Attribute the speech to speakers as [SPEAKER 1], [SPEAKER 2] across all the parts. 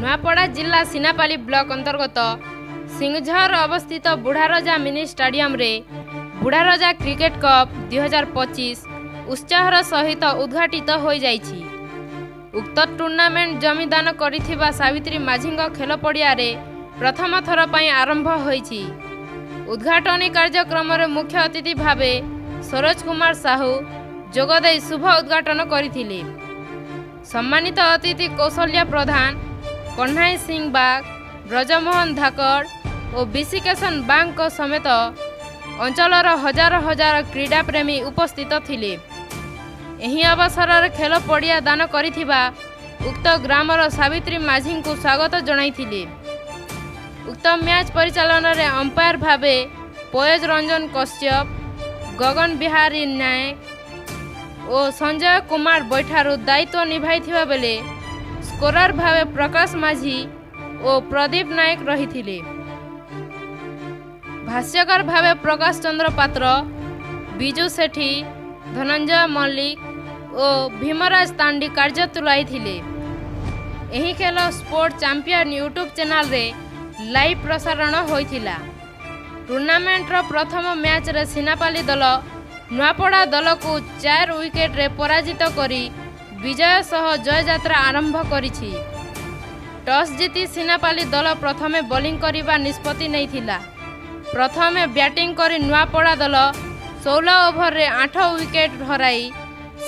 [SPEAKER 1] ନୂଆପଡ଼ା ଜିଲ୍ଲା ସିନାପାଲି ବ୍ଲକ ଅନ୍ତର୍ଗତ ସିଂଝର ଅବସ୍ଥିତ ବୁଢ଼ାରଜା ମିନି ଷ୍ଟାଡିୟମରେ ବୁଢ଼ାରଜା କ୍ରିକେଟ କପ୍ 2025 ଉତ୍ସାହର ସହିତ ଉଦ୍ଘାଟିତ ହୋଇଯାଇଛି। ଉକ୍ତ ଟୁର୍ଣ୍ଣାମେଣ୍ଟ ଜମି ଦାନ କରିଥିବା ସାବିତ୍ରୀ ମାଝୀଙ୍କ ଖେଳ ପଡ଼ିଆରେ ପ୍ରଥମ ଥର ପାଇଁ ଆରମ୍ଭ ହୋଇଛି। ଉଦ୍ଘାଟନୀ କାର୍ଯ୍ୟକ୍ରମରେ ମୁଖ୍ୟ ଅତିଥି ଭାବେ ସରୋଜ କୁମାର ସାହୁ ଯୋଗଦେଇ ଶୁଭ ଉଦ୍ଘାଟନ କରିଥିଲେ। ସମ୍ମାନିତ ଅତିଥି କୌଶଲ୍ୟା ପ୍ରଧାନ, କହ୍ନାଇ ସିଂ ବାଗ, ବ୍ରଜମୋହନ ଧାକଡ଼ ଓ ବିଶିକେଶନ ବାଗଙ୍କ ସମେତ ଅଞ୍ଚଳର ହଜାର ହଜାର କ୍ରୀଡ଼ାପ୍ରେମୀ ଉପସ୍ଥିତ ଥିଲେ। ଏହି ଅବସରରେ ଖେଳ ପଡ଼ିଆ ଦାନ କରିଥିବା ଉକ୍ତ ଗ୍ରାମର ସାବିତ୍ରୀ ମାଝୀଙ୍କୁ ସ୍ୱାଗତ ଜଣାଇଥିଲେ। ଉକ୍ତ ମ୍ୟାଚ୍ ପରିଚାଳନାରେ ଅମ୍ପାୟାର ଭାବେ ପୟଜ ରଞ୍ଜନ କଶ୍ୟପ, ଗଗନ ବିହାରୀ ନାୟକ ଓ ସଞ୍ଜୟ କୁମାର ବୈଠାରୁ ଦାୟିତ୍ୱ ନିଭାଇଥିବା ବେଳେ ସ୍କୋରର ଭାବେ ପ୍ରକାଶ ମାଝୀ ଓ ପ୍ରଦୀପ ନାୟକ ରହିଥିଲେ। ଭାଷ୍ୟକାର ଭାବେ ପ୍ରକାଶ ଚନ୍ଦ୍ର ପାତ୍ର, ବିଜୁ ସେଠୀ, ଧନଞ୍ଜୟ ମଲ୍ଲିକ ଓ ଭୀମରାଜ ତାଣ୍ଡି କାର୍ଯ୍ୟ ତୁଲାଇଥିଲେ। ଏହି ଖେଳ ସ୍ପୋର୍ଟ ଚାମ୍ପିୟନ ୟୁଟ୍ୟୁବ୍ ଚ୍ୟାନେଲରେ ଲାଇଭ୍ ପ୍ରସାରଣ ହୋଇଥିଲା। ଟୁର୍ଣ୍ଣାମେଣ୍ଟର ପ୍ରଥମ ମ୍ୟାଚ୍ରେ ସିନାପାଲି ଦଳ ନୂଆପଡ଼ା ଦଳକୁ 4 ୱିକେଟରେ ପରାଜିତ କରି ବିଜୟ ସହ ଜୟଯାତ୍ରା ଆରମ୍ଭ କରିଛି। ଟସ୍ ଜିତି ସିନାପାଲି ଦଳ ପ୍ରଥମେ ବୋଲିଂ କରିବା ନିଷ୍ପତ୍ତି ନେଇଥିଲା। ପ୍ରଥମେ ବ୍ୟାଟିଂ କରି ନୂଆପଡ଼ା ଦଳ 16 ଓଭରରେ 8 ୱିକେଟ ହରାଇ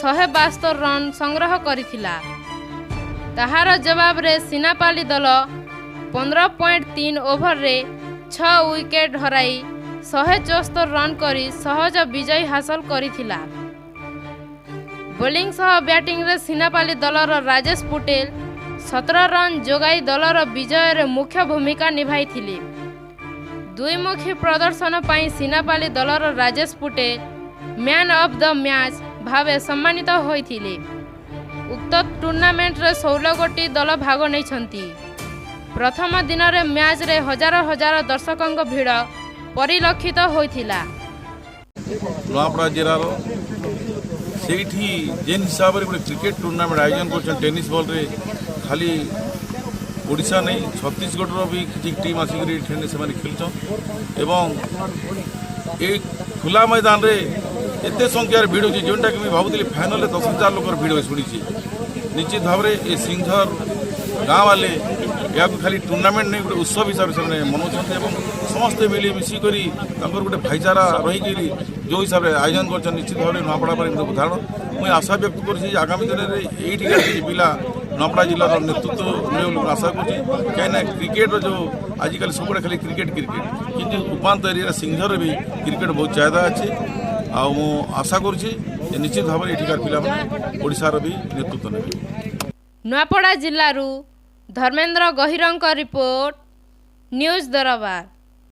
[SPEAKER 1] 172 ରନ୍ ସଂଗ୍ରହ କରିଥିଲା। ତାହାର ଜବାବରେ ସିନାପାଲି ଦଳ 15.3 ଓଭରରେ 6 ୱିକେଟ ହରାଇ 174 ରନ୍ କରି ସହଜ ବିଜୟ ହାସଲ କରିଥିଲା। ବୋଲିଂ ସହ ବ୍ୟାଟିଂରେ ସିନାପାଲି ଦଳର ରାଜେଶ ପୁଟେଲ 17 ରନ୍ ଯୋଗାଇ ଦଳର ବିଜୟରେ ମୁଖ୍ୟ ଭୂମିକା ନିଭାଇଥିଲେ। ଦୁଇମୁଖୀ ପ୍ରଦର୍ଶନ ପାଇଁ ସିନାପାଲି ଦଳର Rajesh Putel man of the match ଭାବେ ସମ୍ମାନିତ ହୋଇଥିଲେ। ଉକ୍ତ ଟୁର୍ଣ୍ଣାମେଣ୍ଟରେ 16 ଗୋଟି ଦଳ ଭାଗ ନେଇଛନ୍ତି। ପ୍ରଥମ ଦିନରେ ମ୍ୟାଚ୍ରେ ହଜାର ହଜାର ଦର୍ଶକଙ୍କ ଭିଡ଼ ପରିଲକ୍ଷିତ ହୋଇଥିଲା।
[SPEAKER 2] ନୂଆପଡ଼ା ଜିଲ୍ଲାର ସେଇଠି ଯେନ୍ ହିସାବରେ ଗୋଟେ କ୍ରିକେଟ ଟୁର୍ଣ୍ଣାମେଣ୍ଟ ଆୟୋଜନ କରୁଛନ୍, ଟେନିସ୍ ବଲ୍ରେ, ଖାଲି ଓଡ଼ିଶା ନେଇ ଛତିଶଗଡ଼ର ବି କିଛି ଟିମ୍ ଆସିକରି ଏଠି ସେମାନେ ଖେଳୁଛନ୍ ଏବଂ ଏଇ ଖୋଲା ମଇଦାନରେ ଏତେ ସଂଖ୍ୟାରେ ଭିଡ଼ ହେଉଛି, ଯେଉଁଟାକି ମୁଁ ଭାବୁଥିଲି ଫାଇନାଲରେ 10,000 ଲୋକର ଭିଡ଼ ହୁଏ ଶୁଣିଛି। ନିଶ୍ଚିତ ଭାବରେ ଏ ସିଂଝର ଗାଁ ବାଲେ ଏହାକୁ ଖାଲି ଟୁର୍ଣ୍ଣାମେଣ୍ଟ ନେଇ ଗୋଟେ ଉତ୍ସବ ହିସାବରେ ସେମାନେ ମନାଉଛନ୍ତି ଏବଂ ସମସ୍ତେ ମିଳିମିଶି କରି ତାଙ୍କର ଗୋଟେ ଭାଇଚାରା ରହିକିରି ଯେଉଁ ହିସାବରେ ଆୟୋଜନ କରିଛନ୍ତି, ନିଶ୍ଚିତ ଭାବରେ ନୂଆପଡ଼ା ପାଇଁ ଗୋଟେ ଉଦାହରଣ। ମୁଁ ଆଶା ବ୍ୟକ୍ତ କରୁଛି ଯେ ଆଗାମୀ ଦିନରେ ଏଇଠିକା କିଛି ପିଲା ନୂଆପଡ଼ା ଜିଲ୍ଲାର ନେତୃତ୍ୱ ନେବେ ବୋଲି ମୁଁ ଆଶା କରୁଛି। କାହିଁକିନା କ୍ରିକେଟର ଯେଉଁ ଆଜିକାଲି ସବୁବେଳେ ଖାଲି କ୍ରିକେଟ କ୍ରିକେଟ, କିନ୍ତୁ ଉପାନ୍ତ ଏରିଆରେ ସିଂଝରରେ ବି କ୍ରିକେଟ ବହୁତ ଚାହିଦା ଅଛି। ଆଉ ମୁଁ ଆଶା କରୁଛି ଯେ ନିଶ୍ଚିତ ଭାବରେ ଏଠିକାର ପିଲାମାନେ ଓଡ଼ିଶାର ବି ନେତୃତ୍ୱ ନେବେ।
[SPEAKER 1] ନୂଆପଡ଼ା ଜିଲ୍ଲାରୁ ଧର୍ମେନ୍ଦ୍ର ଗହିରଙ୍କ ରିପୋର୍ଟ, ନ୍ୟୁଜ୍ ଦରବାର।